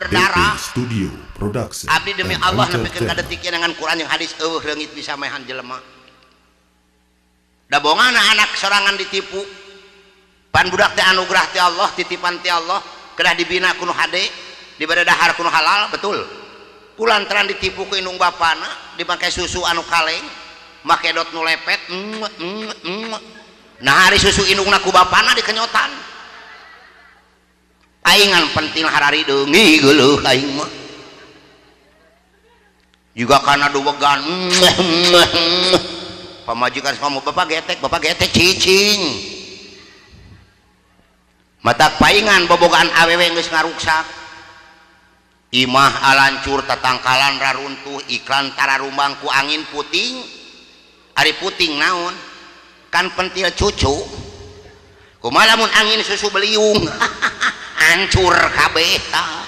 Berdarah. DP Studio Production Abdi demi and Allah nepikeun ka Entertainment. detik ieu dengan Quran jeung hadis eueuh reungit bisa maehan jelema. Da bongana anak sorangan ditipu. Pan budak teh anugerah ti Allah, titipan ti Allah, kedah dibina ku nu hade, dibere dahar ku nu halal, betul. Kulantaran ditipu ku indung bapana, dipake susu anu kaleng, make dot nu lepet, Nah, hari susu indungna ku bapana dikenyotan. Aingan penting harari deungi geuleuh aing mah. Juga karena duwegan pamajikan kamu, bapak getek cicing matak paingan bobogaan awewe geus ngaruksak imah alancur, tatangkalan raruntuh, iklan tararumbang ku angin puting. Ari puting naon kan pentil cucu, kumaha lamun angin susu beliung, hancur kabeh tah.